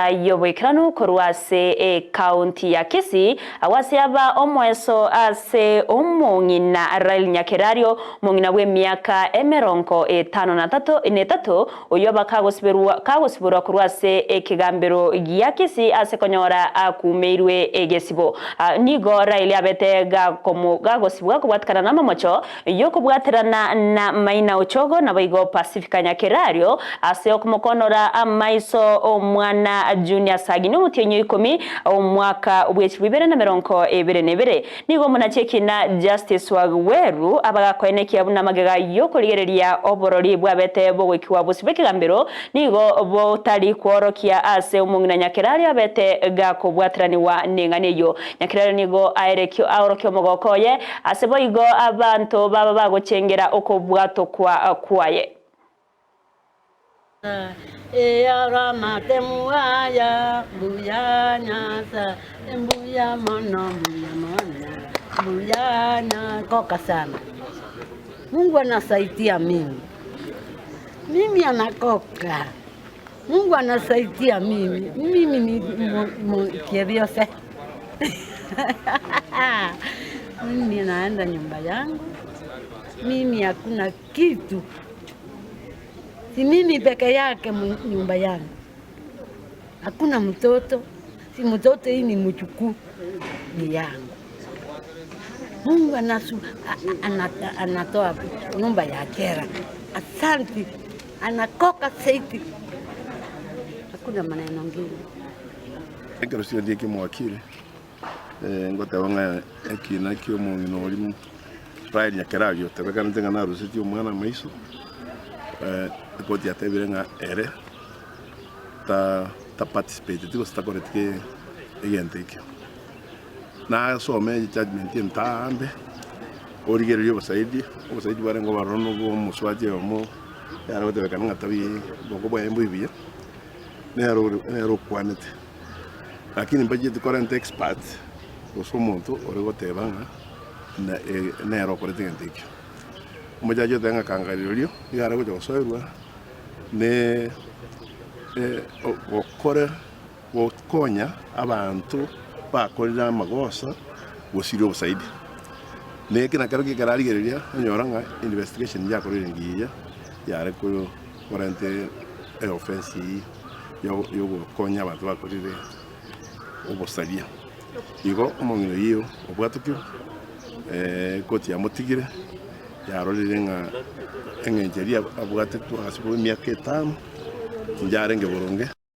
enchera y'oboikeranu korwa ase ekaunti ya Kisii, agwo ase aba omoeso ase omong'ina Rael Nyakerario, omong'ina bw'emiaka emerongo etano na tato netato, oyio aba kagosiberwa kagosiborwa korwa ase ekegambero gia Kisii ase konyora akumeirwe egesibo. Nigo Rael abete gakomo gagosibwa kobwatikana namamocho Y'okobwaterana na Maina Ochogo naboigo Pacifica Nyakerario ase okomokonora amaiso omwana Junior Sagini omotienyi o ikomi omwaka bw'echilifu ibere na merongo ebere na ebere. Nigo omonachi ekina Justice Waweru abagakoenekia buna magega y'okorigereria oborori bwabete bogoikigwa bosio bw'ekegambero nigo botari kworokia ase omong'ina Nyakerario abete gakobwateranigwa neng'ana eyio. Nyakerario nigo aerekio aorokia omogoko oye Ase boigo abanto baba bagochengera okobwatokwa kwaye. Koka sana. Mungu anasaidia mimi. Mimi anakoka. Mungu anasaidia mimi. Mimi ni kivyose. Mimi naenda nyumba yangu. Mimi hakuna kitu. Si mimi peke yake nyumba yangu. Hakuna mtoto. Si mtoto hii ni mjukuu ni yangu. Mungu anasu, anatoa nyumba ya jela. Asanti. Anakoka saiti. Hakuna maneno ngine. Ekero chiria ekemwakire, ngoteba ng'a ekina ki'omong'ina oria Rael Nyakerario otebekanete ng'a narusetie omwana amaiso, ekoti yatebire ng'a ere ta taparticipateti gose takoreti ke egento ekio. Nasome ejudgement entaambe, origererie obosaidi, obosaidi bwarenge obororo na obwa omosubati oyomo yare gotebekana ng'a tabi boko bwaye mboiyo buya, nere ore nere okwanete. Lakini mbacheti korenta expert gose omonto ore goteba ng'a na nere okorete egento ekio. Omochache oteba ng'a kanga rirorio nigo are gocha gosoerwa ne gokora Gokonya abanto bakorire amagoso gosiria obosaidi. Na eke nakerokio ekero arigereria onyora ng'a investigation yakorire engiya yare korenta eoffense eyio yogokonya abanto bakorire obosaria. Igo omong'ina oyio obwatokirwe, ekoti yamotigire yarorire ng'a eng'encho eria abwatetwe ase emiaka etano yarenge boronge.